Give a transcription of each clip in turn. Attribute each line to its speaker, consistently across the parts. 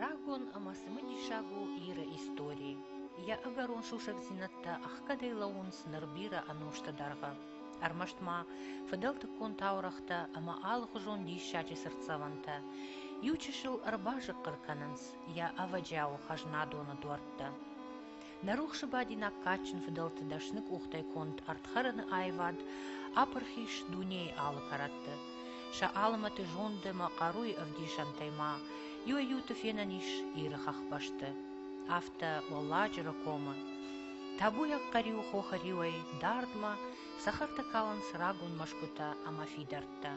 Speaker 1: Рагон ӕмӕ цымыдисаг у Иры истори. Йӕ ӕгӕрон сусӕгдзинӕдтӕ ӕхгӕдӕй лӕууынц ныр бирӕ ӕнусты дӕргъы. Ӕрмӕст ма фыдӕлтыккон таурӕгътӕ ӕмӕ алыхуызон диссаджы цыртдзӕвӕнтӕ иу чысыл ӕрбазыхъхъыр кӕнынц йӕ ӕвӕджиауы хӕзнадоны дуӕрттӕ. Нӕ рухсы бадинаг кадджын фыдӕлты дӕсны къухтӕй конд ӕрдхӕрӕны аивад апырх ис дунейы алы кӕрӕтты. Сӕ алымӕты зонды ӕмӕ хъаруйы ӕвдисӕнтӕй ма иуӕй-иуты фенӕн ис Иры хӕхбӕсты. Афтӕ Уӕлладжыры комы. Табуйаг Хъӕриуы хохы риуӕй дардмӕ цӕхӕртӕ калынц рагон мӕсгуытӕ ӕмӕ фидӕрттӕ.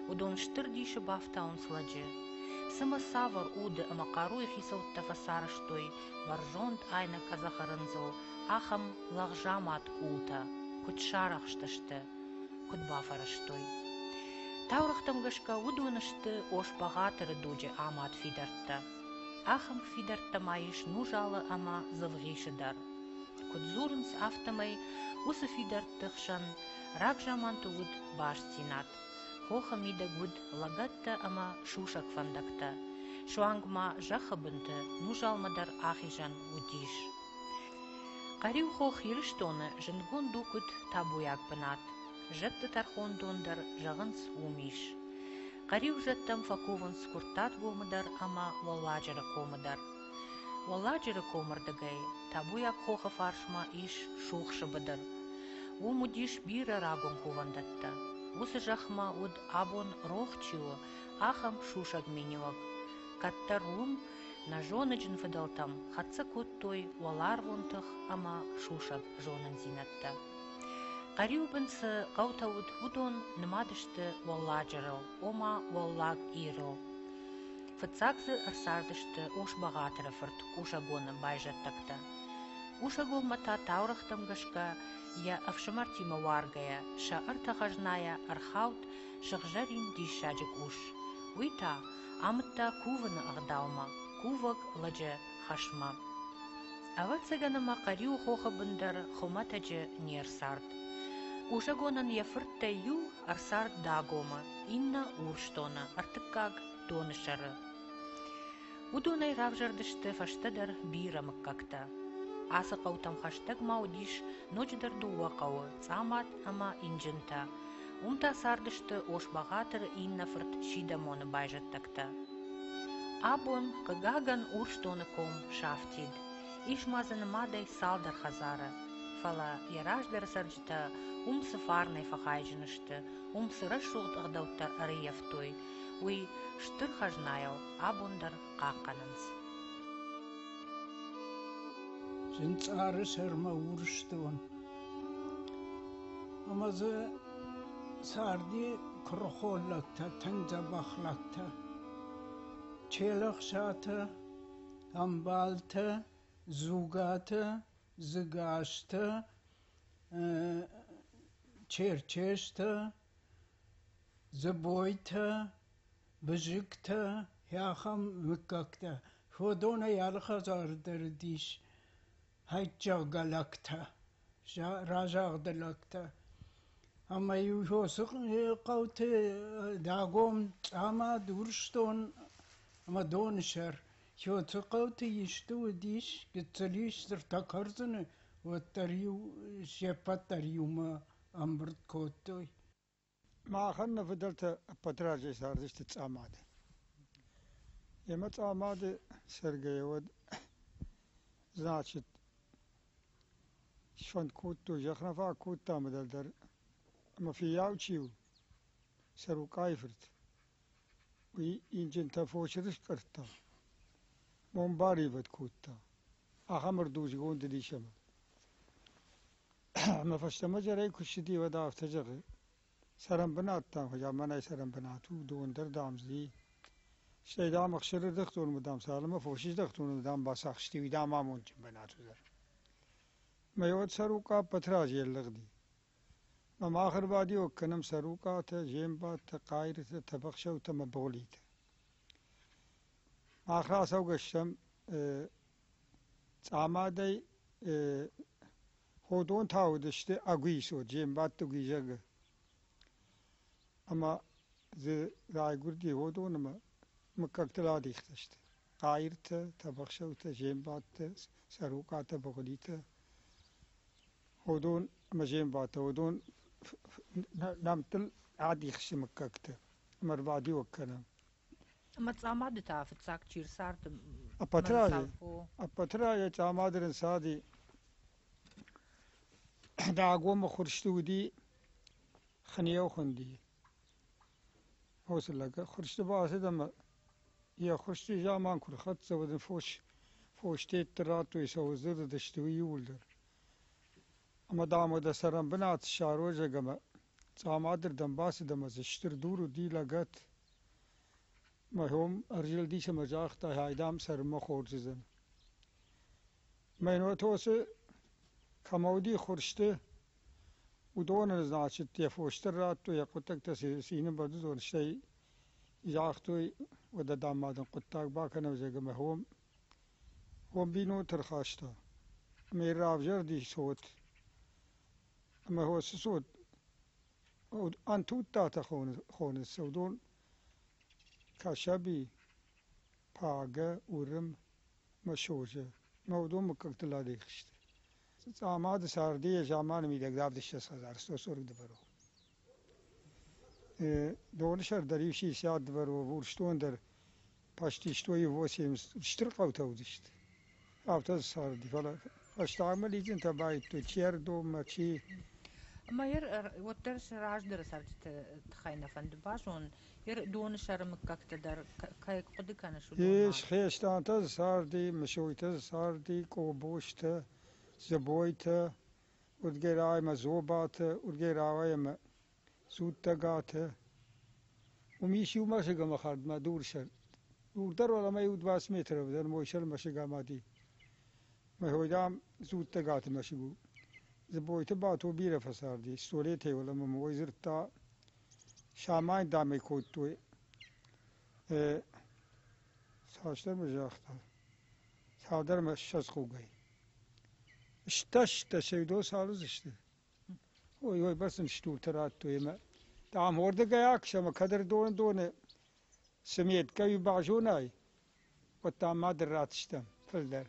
Speaker 1: Уыдон стыр дисы бафтауынц лӕджы. Цымӕ цавӕр уды ӕмӕ хъаруйы хицӕуттӕ фӕцарӕзтой бӕрзонд айнӕг къӕдзӕхы рындзыл ахӕм лӕгъзамад къултӕ, куыд сарӕхстысты, куыд бафӕрӕзтой. Таурӕгътӕм гӕсгӕ уыдон сты Ос-Бӕгъатыры дуджы амад фидӕрттӕ. Ахӕм фидӕрттӕ ма ис Нузалы ӕмӕ Дзывгъисы дӕр. Куыд дзурынц, афтӕмӕй уыцы фидӕртты хсӕн рагзаманты уыд бастдзинад. Хохы мидӕг уыд лӕгӕттӕ ӕмӕ сусӕг фӕндӕгтӕ. Суанг ма зӕххы бынты Нузалмӕ дӕр ахизӕн уыдис. Хъӕриу-хох Ирыстоны зындгонд у куыд табуйаг бынат. Зӕдты тӕрхондон дӕр, зӕгъынц, уым ис. Хъӕриу зӕдтӕм фӕкувынц Куырттатгомы дӕр ӕмӕ Уӕлладжыры комы дӕр. Уӕлладжыры комырдыгӕй табуйаг хохы фарсмӕ ис Сухсы быдыр. Уым уыдис бирӕ рагон кувӕндӕттӕ. Уыцы зӕхмӕ уыд, абон рох чи у, ахӕм сусӕг миниуӕг. Кӕддӕр уым нӕ зоныджын фыдӕлтӕм хӕццӕ кодтой уӕларвон тых ӕмӕ сусӕг зонындзинӕдтӕ. Хъӕриуы бын цы хъӕутӕ уыд, уыдон нымад сты Уӕлладжырыл, ома Уӕллаг Ирыл. Фыццаг дзы ӕрцардысты Ос-Бӕгъатыры фырт Къусӕгоны байзӕддӕгтӕ. Къусӕгонмӕ та таурӕгътӕм гӕсгӕ йӕ ӕфсымӕртимӕ уаргӕйӕ сӕ ӕртӕ хӕзнайӕ ӕрхауд сыгъзӕрин диссаджы къус. Уый та амыдта кувыны ӕгъдаумӕ, кувӕг лӕджы хӕсмӕ. Ӕвӕццӕгӕн ӕмӕ Хъӕриуы хохы бын дӕр хуымӕтӕджы не рцард. Къусӕгонӕн йӕ фырттӕй иу ӕрцард Дагомы, иннӕ Урсдоны, ӕртыккаг Донысӕры. Уыдонӕй равзӕрдысты фӕстӕдӕр бирӕ мыггӕгтӕ. Ацы хъӕутӕм хӕстӕг ма уыдис ноджыдӕр дыууӕ хъӕуы Цъамад ӕмӕ Инджынтӕ. Уым та цардысты Ос-Бӕгъатыры иннӕ фырт Сидӕмоны байзӕддӕгтӕ. Абон, хъыгагӕн, Урсдоны ком сафтид. Ис ма дзы нымадӕй цалдӕр хӕдзары. Фӕлӕ йӕ раздӕры цӕрджытӕ уым цы фарнӕй фӕхайджын сты, уым цы рӕсугъд ӕгъдӕуттӕ ӕрыййӕфтой, уый стыр хӕзнайау абон дӕр хъахъхъӕнынц.
Speaker 2: Зынцъары сӕрмӕ Урсдон. Ӕмӕ дзы царди куырыхон лӕгтӕ, тынг дзӕбӕх лӕгтӕ. Челӕхсатӕ, ӕмбалтӕ, Дзугатӕ, Дзыгастӕ, Черчестӕ, Дзыбойтӕ, Бызыгтӕ, ахӕм мыггӕгтӕ. Уыдонӕй алы хӕдзары дӕр уыдис хӕйттӕгъгӕ лӕгтӕ, разагъды лӕгтӕ. Ӕмӕ-иу уыцы хъӕуты Дагом, Цъамад, Урсдон ӕмӕ Донысӕр уыцы хъӕуты исты уыдис, гыццыл ис дзырдтӕ кӕрдзыны, уӕддӕр-иу се ппӕт дӕр иумӕ ӕмбырд кодтой.
Speaker 3: Махӕн нӕ фыдӕлтӕ ӕппӕт разӕй цардысты Цъамады. Емӕ Цъамады цӕргӕйӕ уӕд, значит, сфӕнд кодтой, зӕхх нӕ фаг кодта ӕмӕ дӕлдӕр ӕмӕ фыййау чи у, Цӕрукъайы фырт, уый инджынтӕ фосы рыскъӕрдта, мон баривӕд кодта. Ахӕм ӕрдузгонд уыдис ӕмӕ. Ӕмӕ фӕстӕмӕ зӕрӕй куы ссыди, уӕд афтӕ зӕгъы: цӕрӕнбынат, дам, мӕнӕй цӕрӕнбынат у, дон дӕр, дам, дзы и. Стӕй, дам, ӕхсыры дыхдонмӕ, дам, цалынмӕ фосы здӕхтон, дам, бацахсти, уый, дам, амондджын бынат уыдзӕн. Мӕ уӕд Цӕрукъа ӕппӕт разӕй ӕрлыгъди. Мӕ мах ӕрбадиуӕг кӕнӕм Цӕрукъатӕ, Зембатӕ, Хъайыртӕ, Тӕбӕхсӕутӕ ӕмӕ Болитӕ. Мах рацӕугӕ стӕм Цъамадӕй Ходон та уыдысты Агуисо, Джембатты Гуизӕгы. Ӕмӕ дзы райгуырди Ходон ӕмӕ мыггӕгтыл адихтӕ сты. Хъаиртӕ, Тӕбӕхсӕутӕ, Зембаттӕ, Цӕрукъатӕ, Богълитӕ. Уыдон ӕмӕ Зембатӕ, уыдон нӕмттыл адих сты мыггӕгтӕ ӕмӕ ӕрбадиуӕг кӕнӕм.
Speaker 1: Ӕмӕ Цъамады та фыццаг чи рцард?
Speaker 3: Ӕппӕты ӕппӕты разӕй Цъамады рынцади Дагомы хуырсты уыди Хнеу хуынди. Уыцы лӕг хуырсты бацыд ӕмӕ йӕ хуырсты заман куы рхӕццӕ, уӕд ын фос фостӕтты радтой, сӕудзырдысты уый иууылдӕр. Ӕмӕ, дам, уӕдӕ цӕрӕнбынат ссарой, зӕгъ, ӕмӕ Цъамадырдӕм бацыд ӕмӕ дзы стыр дур уыди лӕгӕт. Мӕ хом ӕрзылдис ӕмӕ загъта, ай, дам, цӕрынмӕ хорз уыдзӕн. Мӕн уӕд кӕмӕ уыди хуырсты, уыдонӕн, значит, йӕ фос дӕр радтой, йӕ хъуыддӕгтӕ цины бӕрдыдон, стӕй загътой, уӕдӕ, дам, ма дын хъуыддаг бакӕнӕм, зӕгъ, ӕмӕ хом, хом бинонты рхаста. Ӕмӕ йын равзӕрди цот. Ӕмӕ уыцы цот ӕнтудтатӕ хонынц, уыдон Кӕсӕби, Пагӕ, Уырым мӕ Созӕ. Мӕ уыдон мыггӕгтыл адих сты. Цъамады царди йӕ заманы мидӕг 26 хӕдзары 142. Доны сӕр дӕр иу 62, Урсдон дӕр почти 180 стыр хъӕутӕ уыдысты. Афтӕ дзы царди, фӕлӕ фӕстагмӕ лидзынтӕ байдыдтой чи ӕрдонмӕ, чи.
Speaker 1: Ӕмӕ уӕддӕр сӕ раздӕры цӕрджыты тыххӕй нӕ фӕнды базонын. Доны сӕры мыггӕгтӕ дӕр кӕй хъуыды кӕныс, уыдон
Speaker 3: Ис, Хестантӕ дзы царди, Мысойтӕ дзы царди, Къобостӕ, Зыбойтӕ, уырдгӕй рауайӕмӕ Зобатӕ, уырдгӕй рауайӕмӕ Дзуттӕгатӕ. Уым ис иу мӕсыг ӕмӕ хӕрдмӕ дурсӕр. Дур дӕр уӕлӕмӕ иу 20 метры уыдзӕн, мойсӕр мӕсыг амади. Мӕ хой, дам, Дзуттӕгаты мӕсыг у. Зыбойты Бато бирӕ фӕцарди, столетӕй уӕлӕмӕ мой дзырдта, самайын, дам ӕй кодтой. Цасдӕр мын загъта, цалдӕр ӕмӕ 20 хъугӕй. Стӕстӕ сӕудо цал уыдзысты? Ой, ой, бӕрц ын стуртӕ радтой ӕмӕ дам уырдыгӕй акс ӕмӕ кӕд ӕрдоны доны цы меткӕ базонай, уӕд дам ма дын ратдзыстӕм фылдӕр.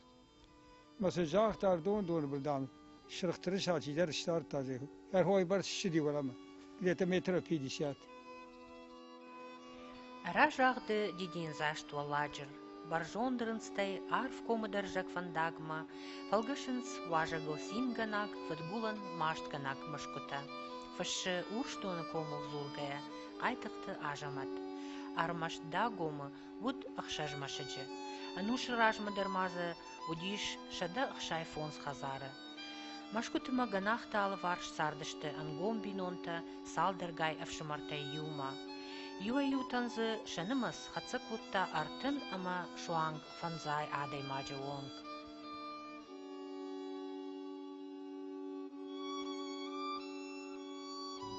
Speaker 3: Мӕ сын загъта ӕрдоны доны был, дам, сырх тырыса чидӕр сдардта, ӕрхой бӕрц ссыди уӕлӕмӕ, где-то метров 50.
Speaker 1: Разагъды дидиндзаст Уӕлладжыр, бӕрзонд рындзтӕй арф комы дӕрзӕг фӕндагмӕ фӕлгӕсынц уазӕгыл цингӕнӕг, фыдгулӕн мастгӕнӕг мӕсгуытӕ, фыссы Урсдоны комыл дзургӕйӕ Хъайтыхъты Азӕмӕт. Ӕрмӕст Дагомы уыд ӕхсӕз мӕсыджы. Ӕнусы размӕ дӕр ма дзы уыдис 165 хӕдзары. Мӕскуыты ма гӕнахты алыварс цардысты ӕнгом бинонтӕ цалдӕргай ӕфсымӕртӕй иумӕ. Иуӕй-иутӕн дзы сӕ нымӕц хӕццӕ кодта 30 ӕмӕ суанг фӕндзай адӕймаджы онг.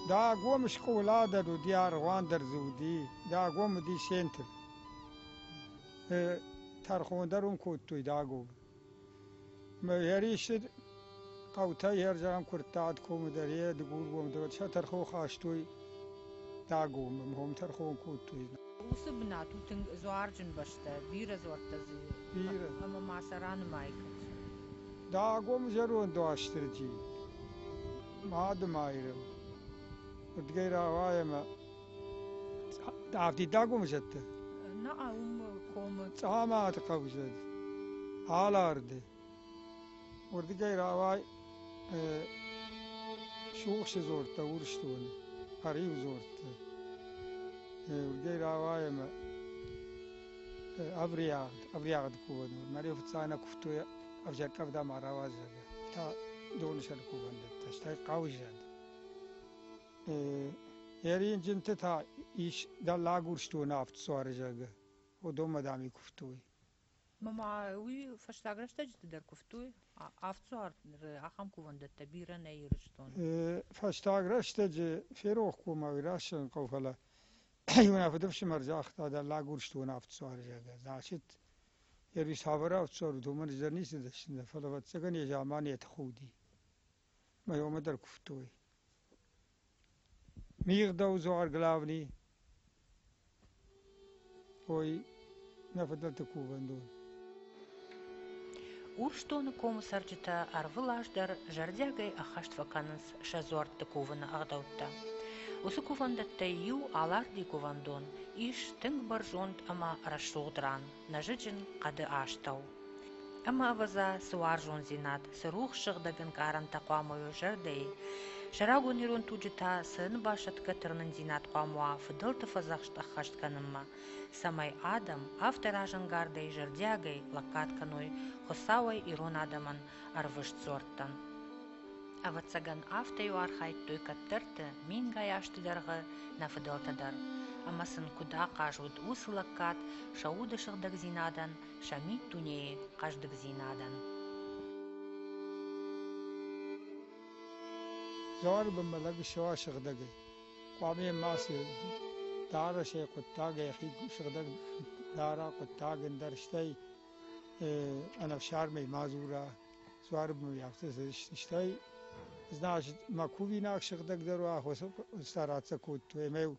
Speaker 3: Дагом скъола дӕр уыди, аргъуан дӕр дзы уыди. Дагом уыди центр. Тӕрхон дӕр уым кодтой Дагомы. Мӕ ӕрисыд хъӕутӕй ӕрзӕгъӕм Куырттаты комы дӕр, йе Дыгургомы дӕр, сӕ тӕрхон хастой Дагомы, уым тӕрхон кодтой.
Speaker 1: Уыцы бынат у тынг дзуарджын бӕстӕ, бирӕ дзуӕрттӕ дзы
Speaker 3: Бирӕ.
Speaker 1: Ӕмӕ ма сӕ ранымайы кӕд.
Speaker 3: Дагомы зӕронд Уастырджи, Мады Майрӕм, уырдыгӕй рауайы ӕмӕ афтид Дагомы зӕдтӕ.
Speaker 1: Нӕ, уым комы.
Speaker 3: Цъамады хъӕуы зӕд, Аларды. Уырдыгӕй рауай Сухсы дзорттӕ Урсдоны, Хъӕриуы дзорттӕ. Уырдыгӕй рауай ӕмӕ Ӕвриагъд, Ӕвриагъды кувӕндон. Мӕ фыццаг нӕ куывтой ӕвзӕр къӕвда ма рауадз, зӕгъгӕ. Та доны сӕры кувӕндӕттӕ, стӕй хъӕуы зӕд. Еринджынты та ис Дӕллаг Урсдоны авд дзуары, зӕгъгӕ. Уыдонмӕ, дам, и куывтой.
Speaker 1: Ма уый фӕстаг рӕстӕджыты дӕр куывтой. Авд дзуары ахӕм кувӕндӕттӕ бирӕ нӕ Ирыстоны.
Speaker 3: Фӕстаг рӕстӕджы ферох комау рӕсӕн хъӕу, фӕлӕ иу нӕ фыдыфсымӕр загъта, Дӕллаг Урсдоны авд дзуары, зӕгъгӕ. Значит, ӕви цавӕр авд дзуар уыд, уымӕн ӕз дӕр ницы дӕсны, фӕлӕ, ӕвӕццӕгӕн, йӕ заман йӕ тых уыди. Мӕ уымӕ дӕр куывтой. Мигъдау дзуар главный. Ой, Нӕ фыдӕлты кувӕндон.
Speaker 1: Урсдоны комы цӕрджытӕ ӕрвылаз дӕр зӕрдиагӕй ӕххӕст фӕкӕнынц сӕ дзуӕртты кувыны ӕгъдӕуттӕ. Уыцы кувӕндӕттӕй иу Алардыйы кувӕндон ис тынг бӕрзонд ӕмӕ рӕсугъд ран, нӕзыджын хъӕды астӕу. Ӕмӕ, ӕвӕдза, цы уарзондзинад, цы рухс сыгъдӕг ӕнкъарӕнтӕ хъуамӕ уой зӕрдӕйы, сӕ рагон ирон туджы та цы ӕнӕбасӕтгӕ тырнындзинад хъуамӕ уа фыдӕлты фӕдзӕхст ӕххӕст кӕнынмӕ, цӕмӕй адӕм афтӕ разӕнгардӕй, зӕрдиагӕй лӕггад кӕной Хуыцауӕй ирон адӕмӕн ӕрвыст дзуӕрттӕн. Ӕвӕццӕгӕн, афтӕ-иу архайдтой кӕддӕрты мингай азты дӕргъы нӕ фыдӕлтӕ дӕр, ӕмӕ сын куыд ахъаз уыд уыцы лӕггад сӕ уды сыгъдӕгдзинадӕн, сӕ миддунейы хъӕздыгдзинадӕн.
Speaker 3: Дзуары бынмӕ лӕг ссӕуа сыгъдӕгӕй. Хъуамӕ йӕм мацы дарӕсӕй хъуыддагӕй йӕхи сыгъдӕг дара хъуыддаг ӕндӕр, стӕй ӕнӕфсармӕй ма дзура, дзуары бынмӕ афтӕ стӕй значит, мӕ кувинаг сыгъдӕгдӕр уа, стараться кодтой. Ӕмӕ-иу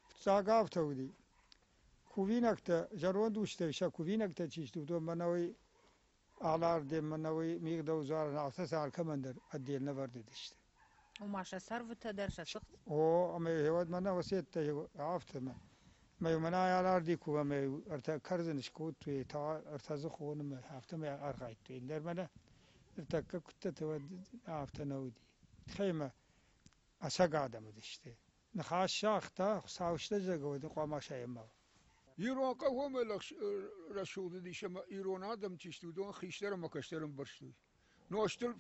Speaker 3: фыццаг афтӕ уыди. Кувинӕгтӕ, зӕронд устӕй сӕ кувинӕгтӕ чи сты, уыдон мӕнӕуый алардӕм, мӕнӕуый мигъдӕудзуарӕн афтӕ сӕ алкӕмӕн дӕр отдельно вӕрд уыдысты.
Speaker 1: Ома сӕ цӕрвытӕ дӕр, сӕ цыхт?
Speaker 3: О, ӕмӕ уӕд мӕнӕ осеттӕ афтӕ мӕ мӕнӕ аларди куы ӕмӕ ӕртӕ кӕрдзын скодтой, та ӕртӕ дзы хонымӕ, афтӕмӕй архайдтой. Ӕндӕр мӕнӕ ныртӕккӕ куыдтӕ уӕд афтӕ нӕ уыди. Тыххӕй мӕ ӕцӕг адӕм уыдысты. Ныхас загъта, Хуыцаустӕ зӕгъы, уӕд хъуамӕ сайӕм ма.
Speaker 4: Ирон хъӕуомӕ рӕсугъд уыдис ӕмӕ ирон адӕм чи сты, уыдон хистӕр ӕмӕ кӕстӕр ӕмбӕрстой. Нозтыл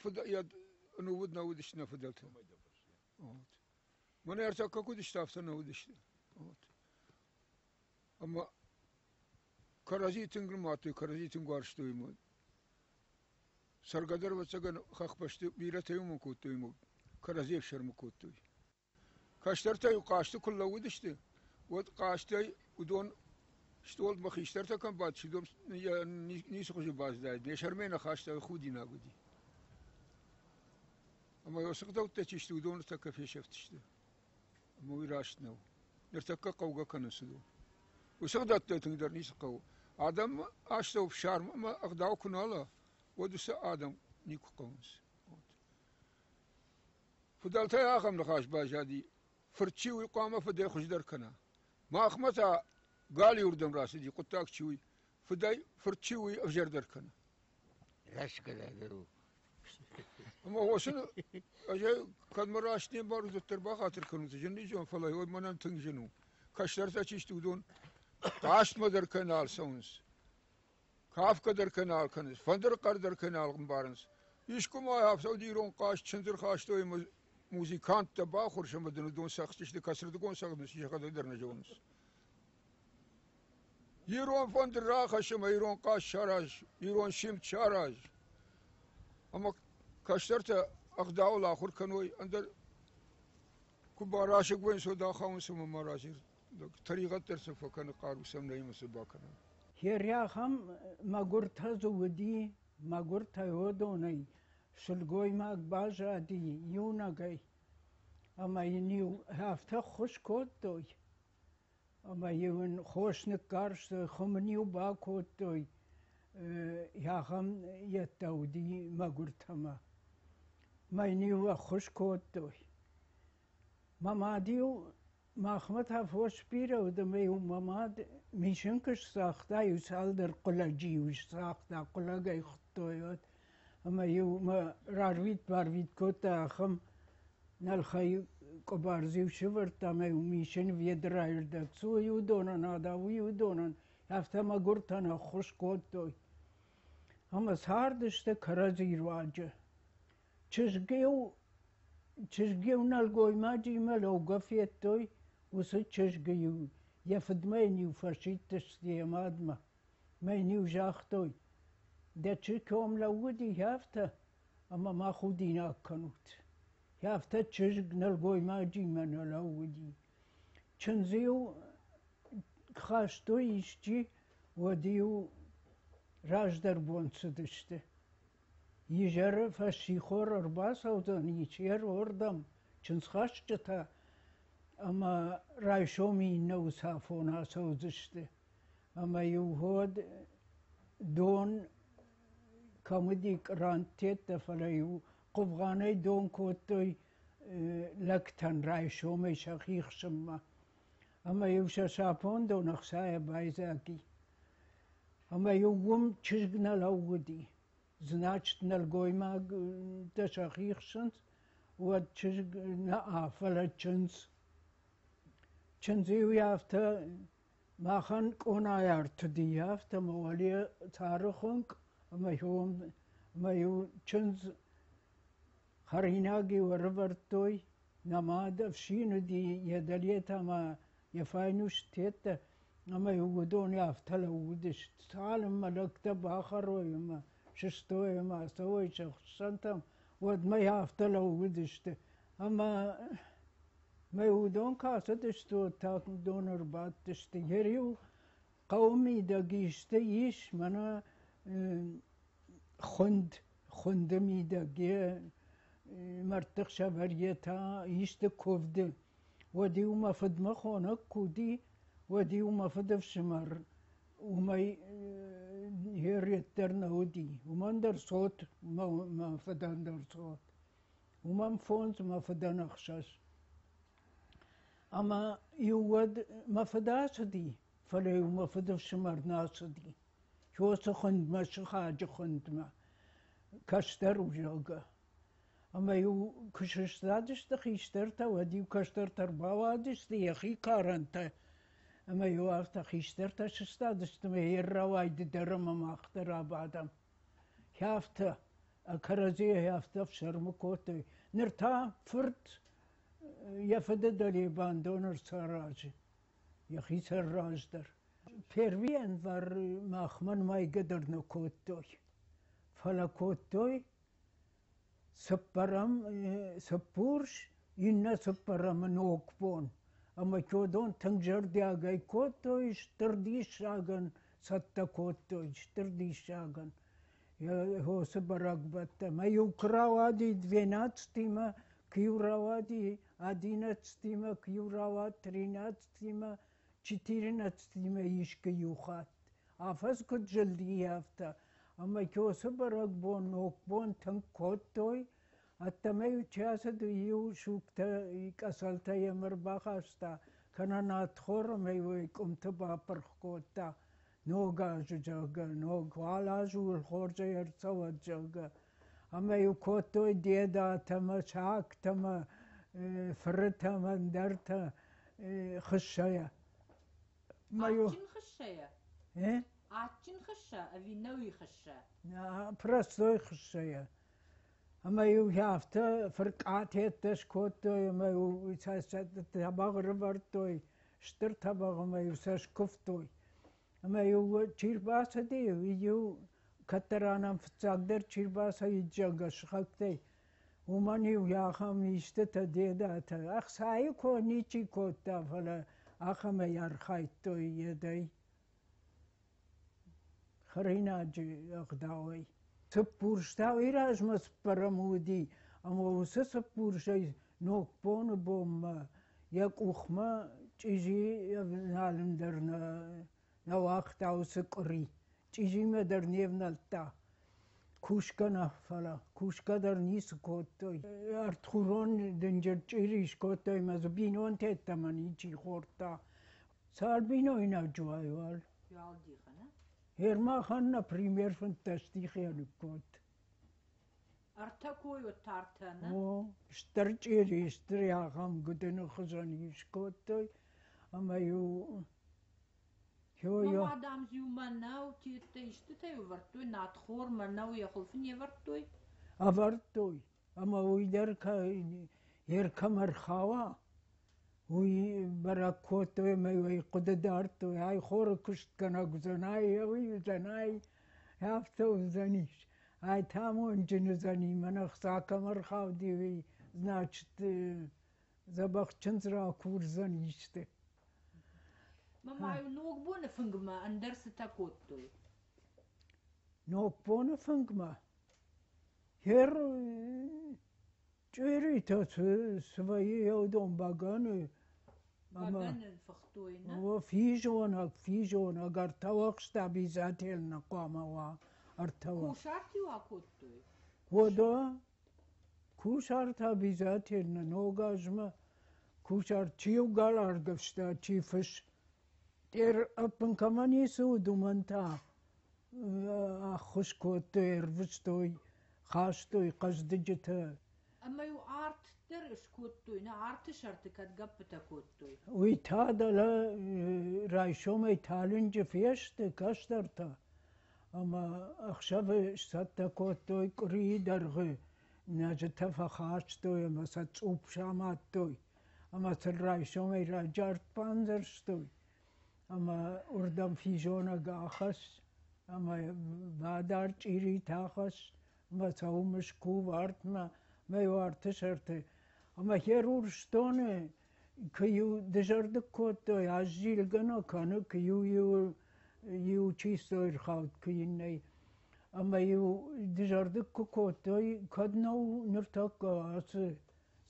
Speaker 4: ӕнувыд нӕ уыдысты нӕ фыдӕлтӕ. Мӕнӕ ӕртӕккӕ куыд сты, афтӕ нӕ уыдысты. Ӕмӕ кӕрӕдзи тынг нымадтой, кӕрӕдзи тынг уарзтой ӕмӕ цӕргӕ дӕр, ӕвӕццӕгӕн, хӕхбӕсты бирӕтӕ уымӕн кодтой ӕмӕ кӕрӕдзи ӕфсӕрмы кодтой. Кӕстӕртӕ-иу хъазты куы лӕууыдысты, уӕд хъазтӕй уыдон стъолмӕ хистӕртӕ кӕм бадтысты, уыдон ницы хуызы баззадаид, нӕ сӕрмӕ нӕ хаста, худинаг уыди. Ӕмӕ уыцы ӕгъдӕуттӕ чи сты, уыдон ныртӕккӕ фесӕфтысты. Ӕмӕ уый раст нӕу. Ныртӕккӕ хъӕугӕ кӕнынц уыдон. Уыцы ӕгъдӕуттӕй тынгдӕр ницы хъӕуы. Адӕм астӕу ӕфсарм ӕмӕ ӕгъдау куы нал уа, уӕд уыцы адӕм никуы хъӕуынц. Фыдӕлтӕй ахӕм ныхас баззади, фырт чи уый хъуамӕ фыдӕй хуыздӕр кӕна. Махмӕ та галиуырдӕм рацыди хъуыддаг чи уый, фыдӕй фырт чи уый ӕвзӕрдӕр кӕны.
Speaker 5: Рӕсгӕнӕгдӕр у.
Speaker 4: Ӕмӕ уыцы ӕз кӕд мӕ раст не мбарут, уӕддӕр бахатыр кӕнут, зын низон, фӕлӕ уӕд мӕнӕн тынг зын у. Кӕстӕртӕ чи сты, уыдон хъазтмӕ дӕр кӕй нал цӕуынц, кафгӕ дӕр кӕй нал кӕнынц, фӕндыры хъӕр дӕр кӕй нал ӕмбарынц. Искуы ма афтӕ уыди ирон хъазт, чындзы рхастой ӕмӕ музыканттӕ бахуырс ӕмӕ дын уыдон цӕгъддзысты, кӕцырдыгон цӕгъдынц, сӕхӕдӕг дӕр нӕ зонынц. Ирон фӕндыр рахӕсс ӕмӕ ирон хъазт сараз, ирон симд сараз. Ӕмӕ кӕстӕртӕ ӕгъдауыл ахуыр кӕной, ӕндӕр куы барасыг вӕййынц, уӕд ахауынц ӕмӕ ма разир тӕригъӕд дӕр сын фӕкӕны, хъару сӕм нӕй ӕмӕ цы бакӕнӕм.
Speaker 2: Херяхӕм мӕгуыртӕ дзы уыди, мӕгуыртӕ уыдонӕй сылгоймаг баззади иунӕгӕй, ӕмӕ йын-иу афтӕ ххуыс кодтой, ӕмӕ-иу ын хос ныккарстой, хуым ын-иу бакодтой, ахӕм йедтӕ уыди мӕгуыртӕмӕ. Мӕ йын-иу ӕххуыс кодтой. Мӕ мад-иу махмӕ та фос бирӕ уыд ӕмӕ-иу мӕ мад мисынкы сцагъта, иу цалдӕр хъуылӕджы-иу сцагъта, хъуылӕг ӕй хуыдтой уӕд. Ӕмӕ-иу мӕ рарвит-барвит кодта ахӕм нӕлхӕй къуыбар-дзы-иу сӕвӕрдта ӕмӕ-иу мисын ведрайы рдӕг цы уый уыдонӕн адав, уый уыдонӕн, афтӕ мӕгуыртӕн ӕххуыс кодтой. Ӕмӕ цардысты кӕрӕдзи руаджы. Чызг-иу чызг-иу нӕлгоймаджимӕ лӕугӕ федтой, уыцы чызг-иу йӕ фыдмӕ йын-иу фӕсидтысты йӕ мадмӕ. Мӕ йын-иу загътой, дӕ чызг кӕм лӕууыди, афтӕ, ӕмӕ ма худинаг кӕнут. Афтӕ чызг нӕлгоймаджимӕ нӕ лӕууыди. Чындз-иу хастой исчи, уӕд-иу раздӕр бон цыдысты. Изӕры фӕссихор ӕрбацӕудзӕн ичъер уырдӕм чындзхӕсджытӕ ӕмӕ райсом иннӕ уыцафон ацӕудзысты. Ӕмӕ-иу уӕд дон кӕм уыди кърантеттӕ, фӕлӕ-иу хъуывгъанӕй дон кодтой лӕгтӕн райсомӕй сӕхи хсынмӕ. Ӕмӕ-иу сӕ сапондон ӕхцайӕ байдзаг и. Ӕмӕ-иу уым чызг нӕ лӕууыди. Значит, нӕлгоймӕгтӕ сӕхи хсынц, уӕд чызг нӕ, фӕлӕ чындз. Чындз-иу афтӕ махӕн къонайы арт уыди, афтӕ ӕмӕ уӕле цары хуынкъ ӕмӕ-иу чындз хӕринаг-иу ӕрывӕрдтой. Нӕ мад ӕфсин уыди, йӕ дӕле та ма йӕ файнуст тедта, ӕмӕ-иу уыдон афтӕ лӕууыдысты, цалынмӕ лӕгтӕ бахӕрой ӕмӕ сыстой ӕмӕ ацӕуой сӕ хуыссӕнтӕм, уӕдмӕ афтӕ лӕууыдысты. Ӕмӕ мӕ уыдон куы ацыдысты, уӕд та уыдон ӕрбадтысты. Йе-иу хъӕуы мидӕг исты ис, мӕнӕ хуынд, хуынды мидӕг йе мӕрдты хсӕвӕр, йе та исты куывды. Уӕд-иу мӕ фыдмӕ хонӕг куы уыди, уӕд-иу мӕ фыдыфсымӕр уымӕй йе ред дӕр нӕ уыди. Уымӕн дӕр цот, мӕ фыдӕн дӕр цот. Уымӕн фондз, мӕ фыдӕн ӕхсӕз. Ӕмӕ-иу уӕд мӕ фыд ацыди, фӕлӕ-иу мӕ фыдыфсымӕр нӕ ацыди. Уыцы хуындмӕ, сыхаджы хуындмӕ, кӕстӕр у, зӕгъгӕ. Ӕмӕ-иу куы сыстадысты хистӕртӕ, уӕд-иу кӕстӕртӕ ӕрбауадысты йӕхи карӕнтӕ. Ӕмӕ-иу афтӕ хистӕртӕ сыстадысты ӕмӕ йе ррауай ды дӕр ӕмӕ мах дӕр абадӕм. Афтӕ, кӕрӕдзийӕ афтӕ ӕфсӕрмы кодтой. Ныр та фырт йӕ фыды дӕле бандон ӕрцаразы, йӕхицӕн раздӕр. Первый январ махмӕ нымайгӕ дӕр нӕ кодтой, фӕлӕ кодтой цыппӕрӕм цыппурс, иннӕ цыппӕрӕмы ногбон. Ӕмӕ уыдон тынг зӕрдиагӕй кодтой, стыр диссагӕн цӕттӕ кодтой, стыр диссагӕн. Уыцы бӕрӕгбӕттӕ. Мӕ-иу куы рауади двенадцатимӕ, куы-иу рауади одиннадцатимӕ, куы-иу рауад тринадцатимӕ, четырнадцатимӕ искуы иу хатт. Афӕдз куыд зылди, афтӕ. Ӕмӕ уыцы бӕрӕгбон, ногбон тынг кодтой. Ӕддӕмӕ-иу чи ацыд, уый-иу сугтӕ, къӕцӕлтӕ йӕм ӕрбахаста, кӕнӕ надхор ӕмӕ-иу ӕй къуымты бапырх кодта. Ног азы, зӕгъгӕ, ног уал азы уыл хорзӕй ӕрцӕуӕд, зӕгъгӕ. Ӕмӕ-иу кодтой дедатӕ мӕ сагтӕ мӕ фырытӕ мӕ ӕндӕртӕ хыссӕйӕ.
Speaker 1: Адджын хыссӕйӕ? Адджын хыссӕ ӕви нӕуи хыссӕ?
Speaker 2: Простой хыссӕйӕ. Ӕмӕ-иу афтӕ фыркъатеттӕ скодтой ӕмӕ-иу тӕбӕгъ ӕрывӕрдтой, стыр тӕбӕгъ ӕмӕ-иу сӕ скуывтой. Ӕмӕ-иу чи рбацыди, уый-иу кӕддӕра нӕм фыццагдӕр чи рбацӕуид, зӕгъгӕ, сыхӕгтӕй, уымӕн-иу ахӕм истытӕ, дедатӕ, ӕхцайы кой ничи кодта, фӕлӕ ахӕмӕй архайдтой йедӕй хӕринаджы ӕгъдауӕй. Цыппурс та уый размӕ цыппӕрӕм уыди, ӕмӕ уыцы цыппурсӕй Ногбоны бонмӕ йӕ къухмӕ чъизи ӕвналын дӕр нӕ уагъта уыцы къуыри. Чъизимӕ дӕр не внӕлдта. Кусгӕ нӕ, фӕлӕ кусгӕ дӕр ницы кодтой. Ӕртхурон дынджыр чъири скодтой ӕмӕ дзы бинонтӕ йеддӕмӕ ничи хордта. Цал бинойнаджы уай, уал.
Speaker 1: Уал дихы, нӕ?
Speaker 2: Ермахан, например, 15 дихы ныккодта.
Speaker 1: Ӕртӕ кой уыд тартӕ, нӕ?
Speaker 2: О, стыр чъири, стыр ахӕм гуыдыны хуызӕн скодтой ӕмӕ-иу
Speaker 1: Мӕ адӕм-иу мӕнӕу, тедтӕ истытӕ ӕвӕрдтой, надхор мӕнӕу йӕ хуылфы не вӕрдтой?
Speaker 2: Ӕвӕрдтой. Ӕмӕ уый дӕр йе ркӕм ӕрхауа, уый бӕрӕг кодтой ӕмӕ уый хъуыды дардтой, ай хоры куыстгӕнӕг уыдзӕн, ай уый уыдзӕн, ай афтӕ уыдзӕнис. Ай та амондджын уыдзӕни, мӕнӕ хца кӕм ӕрхауди, уый, значит, дзӕбӕх чындз ракурдзӕн исты.
Speaker 1: Мама-иу Ногбоны фынгмӕ ӕндӕр цытӕ кодтой?
Speaker 2: Ногбоны фынгмӕ? Хер чъиритӕ цы вӕййы, уыдон бӕгӕны. Ӕмӕ
Speaker 1: Бӕгӕны фыхтой, нӕ?
Speaker 2: О, физонӕг, физонӕг, ӕртӕуӕхст обязательно хъуамӕ уа, ӕртӕуӕхст.
Speaker 1: Кусарт-иу акодтой?
Speaker 2: Уӕдӕ кусарт обязательно ног азмӕ кусарт чи-иу гал аргӕвста, чи фыс. Тъер ӕппын кӕмӕ ницы уыд, уымӕн та ӕххуыс кодтой, ӕрвыстой, хастой хъӕздыджытӕ.
Speaker 1: Ӕмӕ-иу арт дӕр скодтой, нӕ арты сӕрты кӕд гӕппытӕ кодтой.
Speaker 2: Уый та дӕлӕ райсомӕй талынджы фесты кӕстӕртӕ ӕмӕ ӕхсӕвы сцӕттӕ кодтой къуырийы дӕргъы нӕзытӕ фӕхастой ӕмӕ сӕ цъупп самадтой ӕмӕ сын райсомӕй раджы арт бандзӕрстой ӕмӕ уырдӕм физонӕг ахӕсс ӕмӕ бадар чъиритӕ ахӕсс ӕмӕ сӕ уым скув артмӕ мӕ иу арты сӕрты. Ӕмӕ Херурстоны куы-иу дызӕрдыг кодтой, аззилгӕ нӕ кӕны, куы-иу иу чистой ӕрхауд, куы иннӕ. Ӕмӕ-иу дызӕрдыг куы кодтой, кӕд нӕу ныртӕккӕ ацы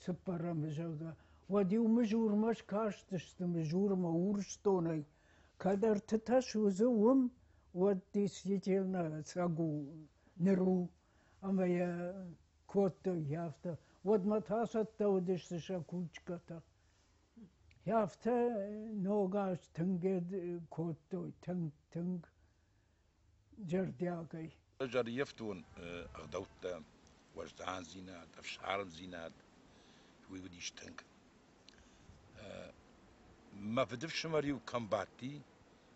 Speaker 2: цыппӕрӕмы, зӕгъгӕ, уӕд-иу Мызурмӕ скастысты, Мызурмӕ Урсдонӕй. Кӕд ӕртытӕ судзы уым, уӕд действительно ӕцӕг у, ныр у. Ӕмӕ йӕ кодтой афтӕ. Уӕдмӕ та цӕттӕ уыдысты сӕ кучкӕтӕ. Афтӕ ног аз тынг кодтой, тынг, тынг зӕрдиагӕй.
Speaker 6: Ӕз ӕрыййӕфтон ӕгъдӕуттӕ, уӕздандзинад, ӕфсармдзинад. Уый уыдис тынг. Мӕ фыдыфсымӕр-иу кӕм бадти,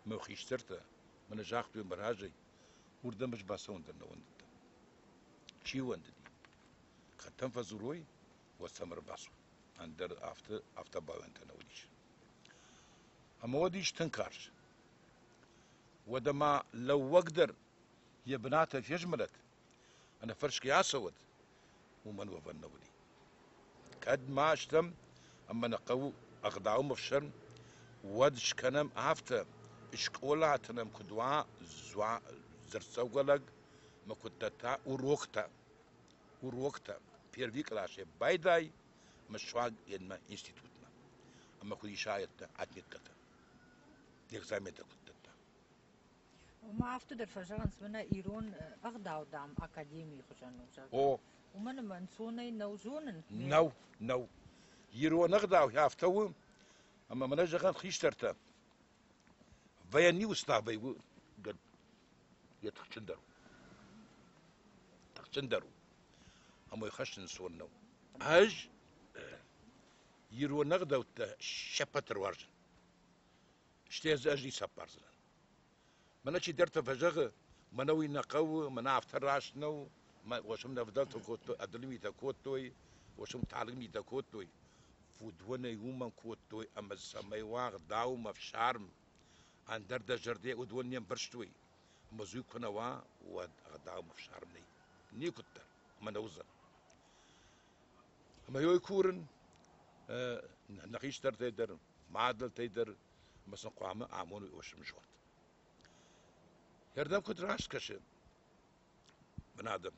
Speaker 6: мӕ хистӕртӕ мӕнӕ загътой мӕ разӕй, уырдӕм ӕз бацӕуын дӕр нӕ уӕндыдтӕн. Чи уӕндыди? Кӕдтӕм фӕдзурой, уӕд сӕм ӕрбацу. Ӕндӕр афтӕ, афтӕ бауӕнтӕ нӕ уыдис. Ӕмӕ уӕд ис тынг карз. Уӕдӕ ма лӕууӕг дӕр йӕ бынатӕй фезмӕлӕд, ӕнӕфӕрсгӕ ацӕуӕд, уымӕн уӕвӕн нӕ уыди. Кӕд ма стӕм ӕмӕ нӕ хъӕуы ӕгъдаумӕ фсӕрм, уӕд скӕнӕм афтӕ, скъолаты нӕм куыд уа дзырддзӕугӕ лӕг ӕмӕ куыд дӕтта уроктӕ, уроктӕ первый къласӕй байдай ӕмӕ суанг йедмӕ институтмӕ ӕмӕ куыд иса отметкӕтӕ, экзаментӕ куыд дӕтта.
Speaker 1: Ома афтӕ дӕр фӕзӕгъынц, мӕнӕ ирон ӕгъдау, дам, академийы хуызӕн у, зӕгъгӕ.
Speaker 6: О.
Speaker 1: Уымӕн ӕмӕ ӕнцонӕй нӕу зонын.
Speaker 6: Нӕу, нӕу. Ирон ӕгъдау афтӕ у, ӕмӕ мӕнӕ зӕгъӕм хистӕртӕ военный уставӕй у йӕ тыхджындӕр у. Тыхджындӕр у. Ӕмӕ уый хӕссын ӕнцон нӕу. Ӕз ирон ӕгъдӕуттӕ се ппӕт дӕр уарзын. Стӕй дзы ӕз ницы ӕппардзынӕн. Мӕнӕ чидӕртӕ фӕзӕгъы, мӕнӕ уый нӕ хъӕуы, мӕнӕ афтӕ раст нӕу, уосым нӕ фыдӕлтӕ кодтой, ӕдылы митӕ кодтой, уосым талынг митӕ кодтой. Уыдонӕй уымӕн кодтой, ӕмӕ цӕмӕй уа ӕгъдау ӕмӕ ӕфсарм, ӕндӕр дӕ зӕрдӕ уыдон не мбӕрстой. Ӕмӕ дзы уый куы нӕ уа, уӕд ӕгъдау ӕмӕ ӕфсарм нӕй. Никуыддӕр ӕмӕ нӕ уыдзӕн. Ӕмӕ йой курын нӕ хистӕртӕй дӕр, мадӕлтӕй дӕр, ӕмӕ сын хъуамӕ амоной ӕсымзонд. Йӕрдӕм куыд раст кӕсы мын адӕм.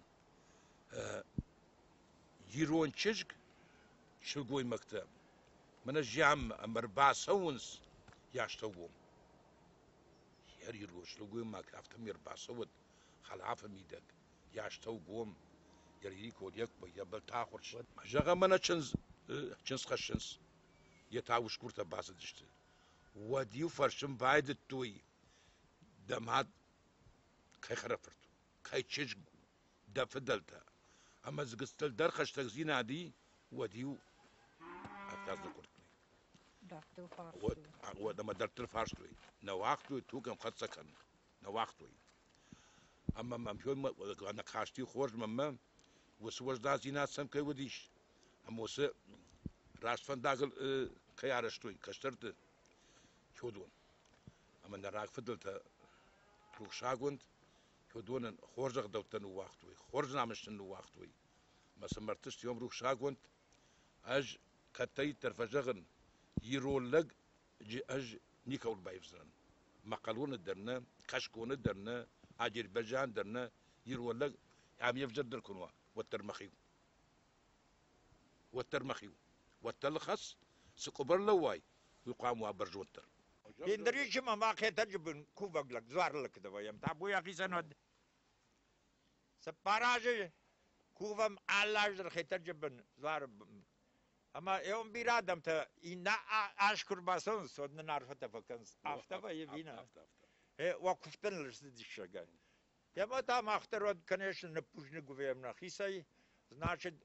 Speaker 6: Ирон чызг сылгоймӕгтӕ мӕнӕ зианмӕ ӕмӕ ӕрбацӕуынц йӕ астӕугом. Йӕ ирон сылгоймаг афтӕмӕй ӕрбацӕуӕд хӕлафы мидӕг, йӕ астӕугом, йӕ ририкон, йӕ былтӕ ахуырст. Зӕгъӕм, мӕнӕ чындз, чындз хӕссынц, йе та усгуртӕ бацыдысты. Уӕд-иу фӕрсын байдыдтой, дӕ мад кӕй хӕрӕфырт у, кӕй чызг у, дӕ фыдӕлтӕ. Ӕмӕ дзы гыццыл дӕр хӕстӕгдзинад и, уӕд-иу афтӕ дзыкъуырдтой. Уӕд ӕмӕ дӕрдтыл фарстой. Нӕ уагътой туг ӕмхӕццӕ кӕнын, нӕ уагътой. Ӕмӕ мӕм нӕ касти хорз мӕнмӕ, уыцы уӕздандзинад сӕм кӕй уыдис, ӕмӕ уыцы раст фӕндагыл кӕй арӕзтой кӕстӕрты, уыдон. Ӕмӕ нӕ рагфыдӕлтӕ рухсагонд уыдонӕн хорз ӕгъдӕуттӕ ныууагътой, хорз намыс нын ныууагътой. Ӕмӕ цы мӕрдты стӕм рухсагонд, ӕз кӕддӕриддӕр фӕзӕгъын, ирон лӕг ӕз никӕуыл баивдзынӕн. Мӕхъӕлоны дӕр нӕ, кӕсгоны дӕр нӕ, Азербайджан дӕр нӕ, ирон лӕг ам йе взӕрдӕр куы уа, уӕддӕр мӕхи у. Уӕддӕр мӕхи у. Уӕддӕр лхӕц, цы къуыбыр лӕууай, уый хъуамӕ уа бӕрзонддӕр.
Speaker 7: Индричы ма мах Хетӕджы бын кувӕг лӕг, дзуары лӕг куыд вӕййӕм, табу йӕхицӕн уӕд. 4 азы кувӕм алы аз дӕр Хетӕджы бын, дзуары бын. Ӕмӕ еум бирӕ адӕмтӕ иннӕ аз куы рбацӕуынц, уӕд нын арфӕтӕ фӕкӕнынц. Афтӕ вӕййы ӕви нӕ? Уӕ куывдтӕ ныл сты диссагӕй. Ӕмӕ та мах дӕр уӕд, конечно, ныббузныг вӕййӕм нӕхицӕй. Значит,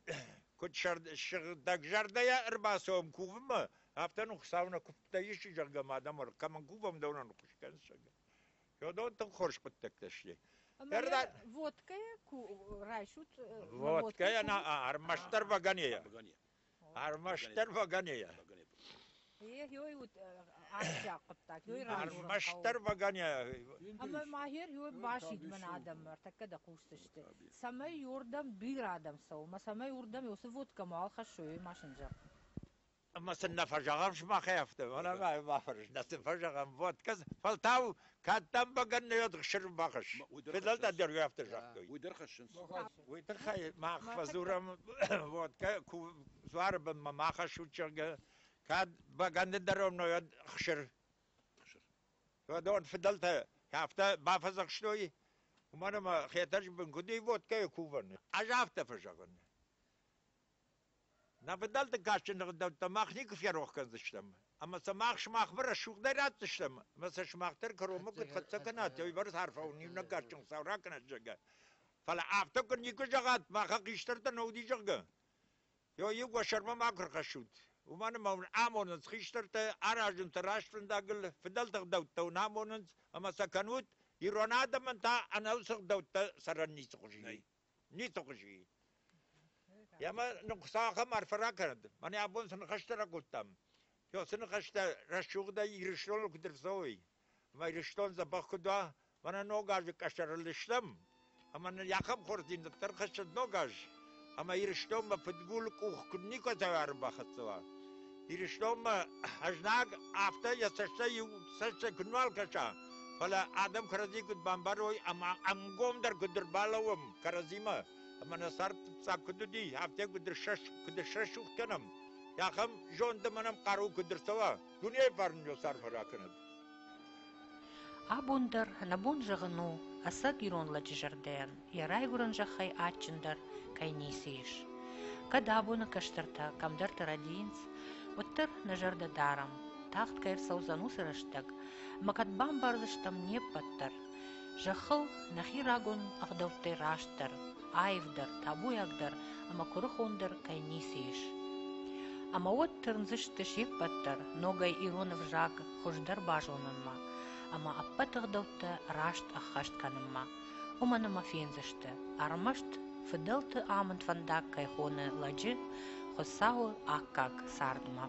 Speaker 7: куыд сыгъдӕгзӕрдӕйӕ ӕрбацӕуӕм кувынмӕ, афтӕ нын Хуыцау нӕ куывдтӕ исы, зӕгъгӕ, ма адӕм кӕмӕн кувӕм, дӕуӕн ӕххуыс кӕнынц, зӕгъгӕ. Уыдон тынг хорз хъуыддӕгтӕ сты.
Speaker 8: Ӕмӕ водкӕйӕ ку райсут?
Speaker 7: Водкӕйӕ нӕ, ӕрмӕстдӕр вагонейӕ. Ӕрмӕстдӕр вагонейӕ. Ӕрмӕстдӕр вагонейӕ.
Speaker 8: Ӕмӕ ма хер ёй басид мӕн адӕммӕ, ӕртӕккӕ дӕ хъусдзысты. Цӕмӕй ёрдӕм бирӕ адӕм цӕуы, ӕмӕ цӕмӕй уырдӕм ёцы водкӕ мауал хӕссой, уый ма сын зӕгъ.
Speaker 7: Ӕмӕ сын нӕ фӕзӕгъӕм сымахӕй афтӕ, мӕнӕ ма фӕрс, нӕ сын фӕзӕгъӕм, водкӕ, фӕлтау кӕд дӕм бӕгӕныйӕ ӕхсыр бахӕсс. Фыдӕлтӕ дӕр афтӕ загътой.
Speaker 6: Уый дӕр хӕссынц.
Speaker 7: Уый тыххӕй мах фӕдзурӕм водкӕ дзуары бынмӕ ма хӕссут, зӕгъгӕ, кӕд бӕгӕны дӕр уӕд ӕхсыр. Уыдон фыдӕлтӕ афтӕ бафӕдзӕхстой, уымӕн ӕмӕ Хетӕджы бын куыд и водкӕйы кувӕн, ӕз афтӕ фӕзӕгъын. Нӕ фыдӕлты кадджын ӕгъдӕуттӕ мах никуы ферох кӕндзыстӕм, ӕмӕ сӕ мах сымахмӕ рӕсугъдӕй ратдзыстӕм, ӕмӕ сӕ сымах дӕр кӕронмӕ куыд хӕццӕ кӕнат, уыйбӕрц арфӕ уын иунӕг кадджын Хуыцау ракӕнӕд, зӕгъгӕ. Фӕлӕ афтӕ куы никуы зӕгъат, махӕн хистӕртӕ нӕ уыди, зӕгъгӕ, иу уӕ сӕрмӕ макуы рхӕссут. Уымӕн ӕмӕ уын амонынц хистӕртӕ, аразынц раст фӕндагыл, фыдӕлты ӕгъдӕуттӕ уын амонынц ӕмӕ сӕ кӕнут, ирон адӕмӕн та ӕнӕусы ӕгъдӕуттӕ цӕрӕн ницы хуызы и. Ницы хуызы и. Ӕмӕ нын Хуыцау ахӕм арфӕ ракӕнӕд. Мӕнӕ абон цы ныхӕстӕ ракодтам, цы ныхӕстӕ рӕсугъдӕй Ирыстоныл куыд ӕрцӕуой, ӕмӕ Ирыстон дзӕбӕх куыд уа, мӕнӕ ног азы къӕсӕрыл стӕм, ӕмӕ нын ахӕм хорздзинӕдтӕ ӕрхӕссӕд ног аз, ӕмӕ Ирыстонмӕ фыдгулы къух куыд никуыцӕй ӕрбахӕццӕ уа. Ирыстонмӕ ӕзнаг афтӕ йӕ цӕстӕй иу цӕстӕй куыд нал кӕса, фӕлӕ адӕм кӕрӕдзи куыд бамбарой ӕмӕ ӕнгомдӕр куыд ӕрбалӕууӕм кӕрӕдзимӕ, ӕмӕ нӕ цард фыццаг куыд уыди, афтӕ куыд срӕсугъд кӕнӕм, ахӕм зонд ӕмӕ нӕм хъару куыд ӕрцӕуа, дунейы фарн ныл цард ракӕнӕд.
Speaker 1: Абон дӕр нӕ бон зӕгъын у, ӕцӕг ирон лӕджы зӕрдӕйӕн йӕ райгуырӕн зӕххӕй адджындӕр кӕй ницы ис. Кӕд абоны кӕстӕртӕ кӕмдӕрты рӕдийынц, уӕддӕр нӕ зӕрдӕ дарӕм, тагъд кӕй ӕрцӕудзӕн уыцы рӕстӕг, ӕмӕ кӕд бамбардзыстӕм не ппӕт дӕр, зӕххыл нӕхи рагон ӕгъдӕуттӕй растдӕр, аивдӕр, табуйагдӕр ӕмӕ куырыхондӕр кӕй ницы ис. Ӕмӕ уӕд тырндзысты се ппӕт дӕр ногӕй ирон ӕвзаг хуыздӕр базонынмӕ ӕмӕ ӕппӕт ӕгъдӕуттӕ раст ӕххӕст кӕнынмӕ, уымӕн ӕмӕ фендзысты, ӕрмӕст фыдӕлты амынд фӕндаг кӕй хоны лӕджы Хуыцауы аккаг цардмӕ.